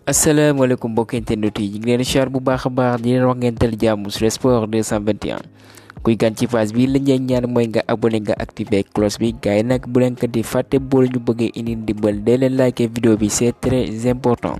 asalaamaaleykum mbokki internet yi ñu ngi leen di siyaar bu baax a baax di leen wax ngeen tel jàmm sur sport 221 kuy gan ci page bi lañ leen ñaan mooy nga abonné nga activé cloche bi gars yi nag bu leen ko di fàtte boo ñu bëggee indi ndimbal dee leen like vidéo bi c'est très important.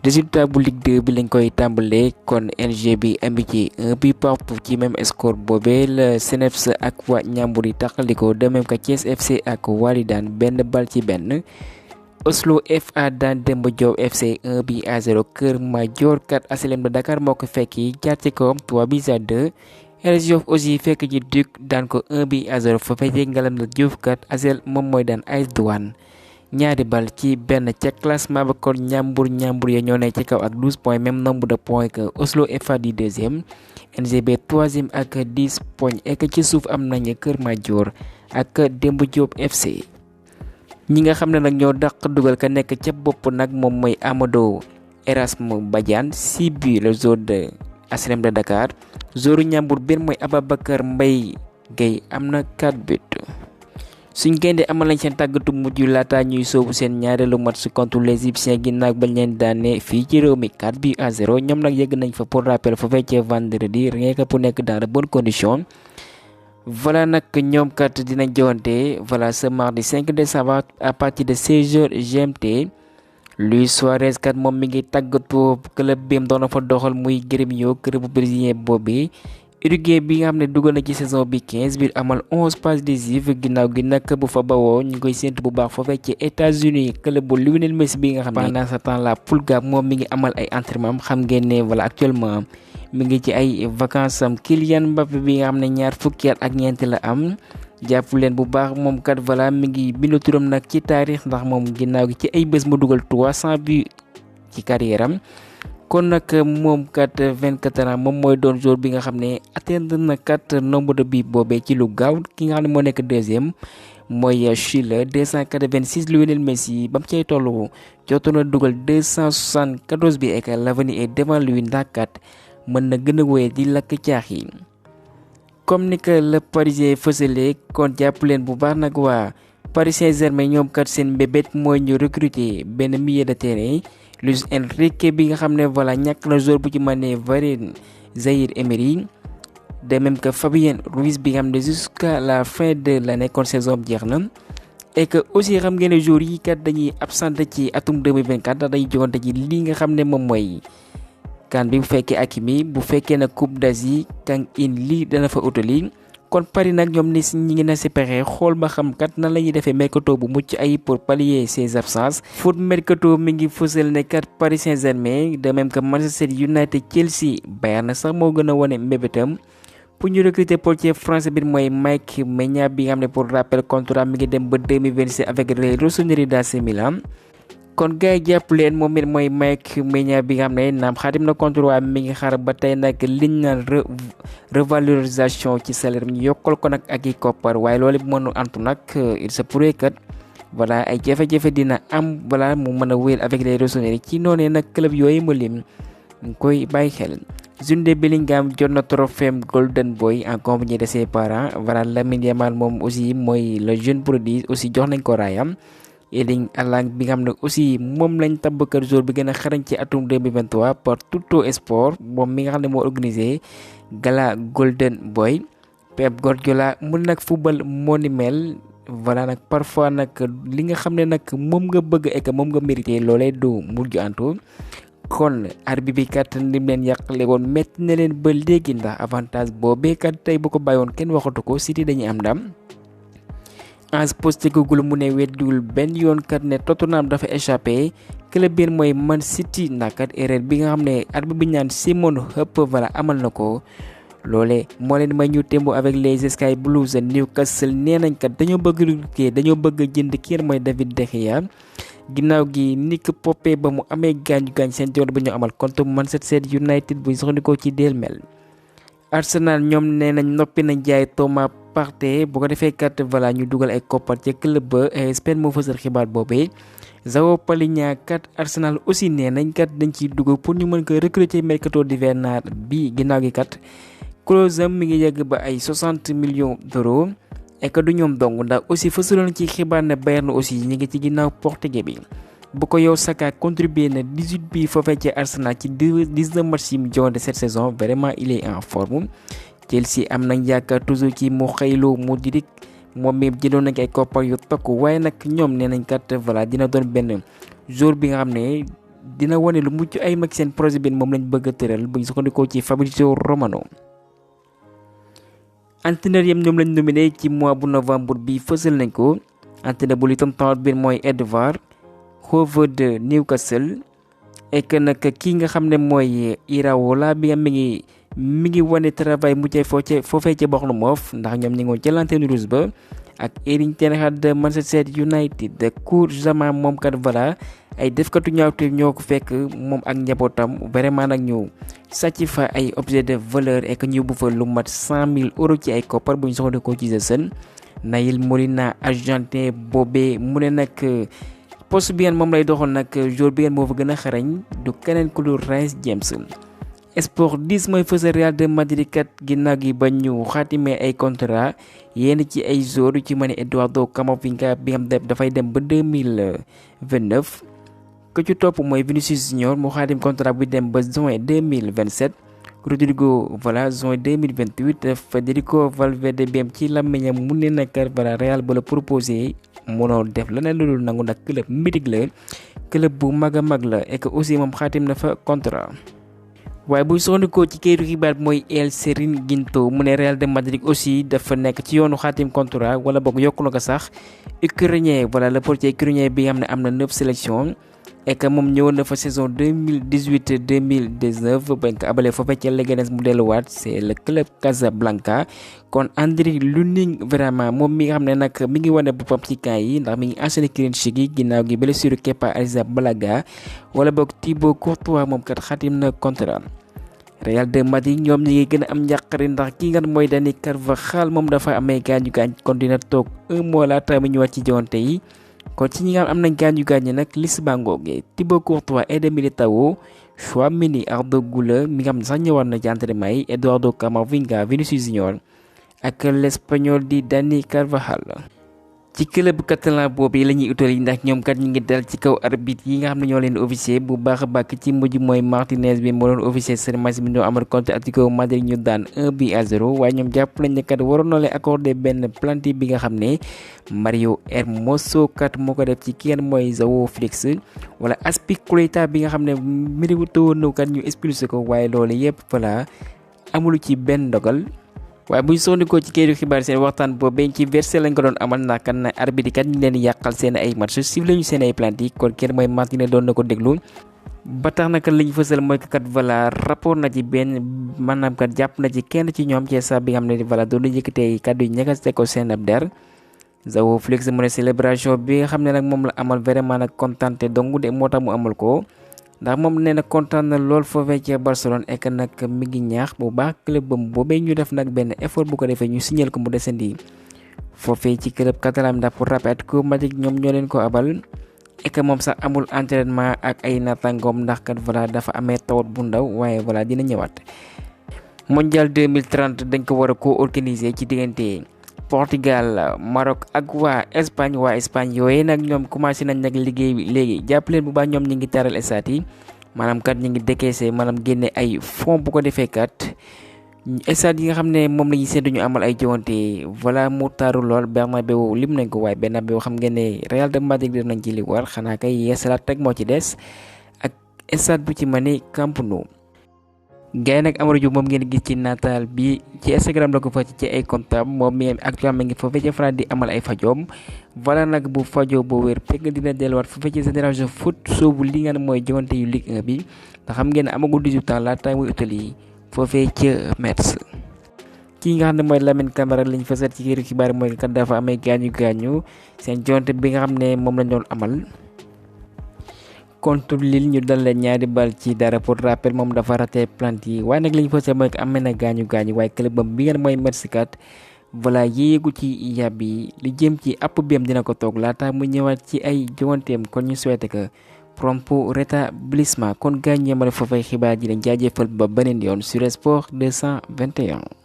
résultat bu Ligue 2 bi lañ koy tàmbalee kon NG bi am ci un but partout ci même score boobee la CNEPS ak waa Ñambur yi taxaliko de même que Thiès FC ak Walidane benn bal ci benn. Oslo FA daan Demba Diop FC 1-0 Kër Madior 4 HLM de Dakar moo ko fekki jaar ci kawam 3-2 RS Yoff aussi fekk ji Duc daan ko 1-0 fa fekkee Ngalandou Diouf 4 HL moom mooy daan AS Douane ñaari bal ci benn ca classement ba kon Ñambur ya ñoo nekk ci kaw ak 12 points même nombre de points que Oslo FA di deuxième NGB troisième ak 10 points et que ci suuf am nañu Kër Madior ak Demba Diop FC. ñi nga xam ne nag ñoo dàq dugal ka nekk ca bopp nag moom mooy Amadou Erasme Badiane 6 buts le joueur de HLM de Dakar joueur Ñambur benn mooy Ababacar Mbaye Gueye am na 4 buts. suñ gaynde amal nañ seen tàggatu mujj laata ñuy soobu seen ñaareelu match contre les Égyptiens ginnaaw bañ leen daane fii ci réew mi 4-0 ñoom nag yegg nañ fa pour rappel fa fekkee vendredi rien que pour nekk dans de bonnes conditions. voilà nag ñoom kat dinañ jowante voilà ce mardi 5 décembre à partir de 16h GMT Luis Suarez kat moom mi ngi tàggatu club bi doon na fa doxal muy Grêmio club bu brésilien boobu Uruguay bi nga xam ne dugal na ci saison bi 15 bi amal 11 passes décisives ginnaaw gi nag bu fa bawoo ñu ngi koy séntu bu baax foofee ci États-Unis club bu Lionel Messi bi nga xam ne pendant ce temps la Pulga moom mi ngi amal ay entraînement xam ngeen ne voilà actuellement mi ngi ci ay vacances am Kylian Mbappé bi nga xam ne ñaar fukki at ak ñeent la am jàpp leen bu baax moom kat voilà mi ngi bindu turam nag ci taarix ndax moom ginnaaw gi ci ay bés mu dugal 300 buts ci carrière am kon nag moom kat 24 ans moom mooy doon joueur bi nga xam ne atteindre na kat nombre de buts boobee ci lu gaaw ki nga xam ne moo nekk deuxième mooy Chile 286 Lionel Messi ba mu cay tollu jotoon na dugal 274 bi et que l'avenir est devant lui ndax kat mën na gën a wéy di lakk caax yi comme ni que le Parisien fësalee kon jàpp leen bu baax nag waa Paris Saint-Germain ñoom kat seen mbébét mooy ñu recruter benn milieu de terrain Luis Enrique bi nga xam ne voilà ñàkk na joueur bu ci mën ne Varane Zaïre Emery de même que Fabien Ruiz bi nga xam ne jusqu'à la fin de l'année kon saison bi jeex na et que aussi xam ngeen ne joueurs yi kat dañuy absenté ci atum 2024 ndax dañuy jogante ci li nga xam ne moom mooy kan bi bu fekkee Hakimi bu fekkee nag Coupe d'Asie Kang In Lee dana fa utali kon Paris nag ñoom ni ñi ngi na si pexe xool ba xam kat nan la ñuy defee mercato bu mucc ay pour pallier ses absences. foot mercato mi ngi fësal ne kat Paris Saint-Germain de même que Manchester United Chelsea Bayern sax moo gën a wane mbébétam pour ñu recruter portier français bi mooy Mike Maignan bi nga xam ne pour rappel contrat mi ngi dem ba 2026 avec les Rossoneri d'AC Milan. kon gars yi jàpp leen moom it mooy Mike Maignan bi nga xam ne naam xaatim na contrat mi ngi xaar ba tey nag liñ naan revalorisation ci salaire ñu yokkal ko nag ak i koppar waaye loolu bu mënul antu nag il se pourrait que voilà ay jafe-jafe dina am voilà mu mën a wéyal avec les Rossoneri ci noonee nag club yooyu ma lim ñu koy bàyyi xel. Jude Bellingham jot na trophée Golden Boy en compagnie de ses parents voilà Lamine Yamal moom aussi mooy le jeune prodige aussi jox nañ ko raayam. Erling Haaland bi nga xam ne aussi moom lañ tabb kër jour bi gën a xarañ ci atum 2023 par Tutto Sport moom mi nga xam ne moo organisé gala Golden Boy. Pep Guardiola mun nag football moo ni mel voilà nag parfois nag li nga xam ne nag moom nga bëgg et que moom nga mérité loolee du mujj antu kon arbitre bi kat lim leen yàqale woon métti na leen ba léegi ndax avantage boobee kat tey bu ko bàyyoon kenn waxatu ko City dañuy am ndam. Ange Postecoglou mu ne weddiwul benn yoon kat ne Tottenham dafa échappé club bi mooy Man City ndax kat erreur bi nga xam ne arbitre bi ñaan Simon Hupp voilà amal na ko loole moo leen may ñu tembo avec les Sky Blues Newcastle nee nañ kat dañoo bëgg jënd kii mooy David De Gea ginnaaw gi Nick Pope ba mu amee gaañu seen joor bi ñu amal contre Manchester United bu soxandikoo ci Daily Mail. Arsenal ñoom nee nañ noppi nañ jaay Thomas Partey bu ko defee kat voilà ñu dugal ay koppar ca club ba Spain moo fësal xibaar boobee João Palhinha kat Arsenal aussi nee nañ kat dañ ciy dugg pour ñu mën ko recruter mercato d'hiver bi ginnaaw gi kat clause am mi ngi yegg ba ay 60 millions d'euros et que du ñoom dong ndax aussi fësaloon ci xibaar ne Bayern aussi ñi ngi ci ginnaaw portugais bi Bukayo Saka contribué na 18 buts foofee ci Arsenal ci 19 matchs yi mu joŋante cette saison vraiment il est en forme. Chelsea am nañ yaakaar toujours ci Mikhailo Mudryk moom mi jëndoon nañ ay koppar yu takku waaye nag ñoom nee nañ kat voilà dina doon benn joueur bi nga xam ne dina wane lu mucc ay mag seen projet bi moom lañ bëgg a tëral bu ñu sukkandikoo ci Fabrizio Romano. entraîneur yam ñoom lañ nominé ci mois bu novembre bi fësal nañ ko entraîneur bu Luton Town bi mooy Edouard Hoover de Newcastle et que nag kii nga xam ne mooy Iraola bi nga mi ngi wane travail muccay foofee ca Bournemouth ndax ñoom ñi ngi woon ca Lanterne Rouge ba ak Erik ten Hag de Manchester United de Kurzawa moom kat voilà ay defkatu ñaawte ñoo ko fekk moom ak njabootam vraiment nag ñu sàcc fa ay objet de valeur et que ñu yóbbu fa lu mat 100 000 euros ci ay koppar bu ñu soxla ko ci seen Naïl Molina argentin boobee mu ne nag poste bi ngeen moom lay doxal nag joueur bi ngeen moo fa gën a xarañ du keneen ku dul Reece James. Sport 10 mooy fësal Real de Madrid kat ginnaaw gi ba ñu xaatimee ay contrat yenn ci ay joueurs yu ci mën a Eduardo Camavinga bi nga xam dafay dem ba 2029 ko ci topp mooy Vinicius Junior mu xaatim contrat bi dem ba juin 2027 Rodrigo voilà juin 2028 Federico Valverde bi am ci làmmiñam mu ne nag voilà Real ba la proposé mënoo def leneen lu dul nangu nag club mythique la club bu mag a mag la et que aussi moom xaatim na fa contrat. waaye bu soxandikoo ci kayitu xibaar bi mooy El Chiringuito mu ne Real de Madrid aussi dafa nekk ci yoonu xaatim contrat wala boog yokku na ko sax ukrainien voilà le portier ukrainien bi nga xam ne am na 9 sélections et que moom ñëwoon na fa saison 2018-2019 bañ ko abalee foofee ca Leganés mu delluwaat c'est le club Casablanca kon Andriy Lunin vraiment moom mi nga xam ne nag mi ngi wane boppam ci camp yi ndax mi ngi enchaîné clean sheet yi ginnaaw gi blessure Kepa Arrizabalaga wala boog Thibaut Courtois moom kat xaatim na contrat. Real de Madrid ñoom ñi ngi gën a am njàqare ndax ki nga mooy Dani Carvajal moom dafa amee gaañu kon dina toog 1 mois laata mu ñëwaat ci joŋante yi kon ci ñi nga am nañ gaañu nag liste baa ngoogee Thibaut Courtois, Eder Militão, Tchouaméni, Arda Güler mi nga xam ne sax ñëwaat na ci entraînement yi Eduardo Camavinga, Vinicius Junior ak l'Espagnol di Dani Carvajal. ci club catalan boobu la ñuy utali ndax ñoom kat ñi ngi dal ci kaw arbitre yi nga xam ne ñoo leen officier bu baax a baax ci mujj mooy Martinez bi moo doon officier seen match bi ñoo amal contre Atlético Madrid ñu daan 1-0 waaye ñoom jàpp nañ ne kat waroon na leen accordé benn penalty bi nga xam ne Mario Hermoso kat moo ko def ci ki ngeen mooy João Félix wala Azpilicueta bi nga xam ne mérité woon na kat ñu expulsé ko waaye loolu yëpp voilà amulu ci benn dogal. waaye bu ñu soxandikoo ci kayitu xibaar seen waxtaan boobee ci Versailles lañ ko doon amal ndax kan na arbitre kat ñu leen yàqal seen ay match sifflé ñu seen ay penalty kon kenn mooy Martinez doon na ko déglu ba tax na kat li ñu fësal mooy kat voilà rapport na ci benn maanaam kat jàpp na ci kenn ci ñoom ci sa bi nga xam ne voilà doon na yëkkatee kàddu yi ñagaste ko seen ab der João Félix mu ne célébration bi nga xam ne nag moom la amal vraiment nag kontaan te dong de moo tax mu amal ko. ndax moom nee na kontaan na lool foofee ci Barcelone et que nag mi ngi ñaax bu baax club bam boobee ñu def nag benn effort bu ko defee ñu signal ko mu desandi foofee ci club catalan ndax pour rappel Atlético Madrid ñoom ñoo leen ko abal et que moom sax amul entraînement ak ay naataangoom ndax kat voilà dafa amee tawat bu ndaw waaye voilà dina ñëwaat. mondial 2030 dañ ko war a ko organiser ci diggante Portugal Maroc ak waa Espagne yooyu nag ñoom commencé nañ nag liggéey bi léegi jàpp leen bu baax ñoom ñi ngi taral stade yi maanaam kat ñi ngi décaissé maanaam génne ay fonds bu ko defee kat stade yi nga xam ne moom la ñuy séntu ñu amal ay joŋante voilà mu taaru lool Bernabéu lim nañ ko waaye Bernabéu xam ngeen ne Real de Madrid def nañ ci li war xanaa kay yeesalaat rek moo ci des ak stade bu ci mel ni Camp Nou. gaay nag Amadou Diouf moom ngeen gis ci nataal bi ci Instagram la ko fa ci ay compte moom mi actuellement ngi foofee ci France di amal ay fajoom voilà nag bu fajoo boo wér fekk dina delluwaat foofee ci Génération Foot soobu li nga mooy joŋante yu Ligue 1 bi ndax xam ngeen ne amagul 18 ans laata muy utali foofee ci Metz. kii nga xam ne mooy Lamine Camara lañ fasal ci kër xibaar mooy kat dafa amee gaañu seen joŋante bi nga xam ne moom lañ doon amal contre Lille ñu dal leen 2 bal ci dara pour rappel moom dafa raté penalty yi waaye nag li ñu fësal mooy que amee na gaañu waaye club bam bi ngeen mooy Metz kat voilà yéegu ci yàbb yi li jëm ci app bi am dina ko toog laata mu ñëwaat ci ay joŋanteem kon ñu souhaité que prompt rétablissement kon gaañ yemale foofay xibaar ji lañ jaajëfal ba beneen yoon sur Sport 221.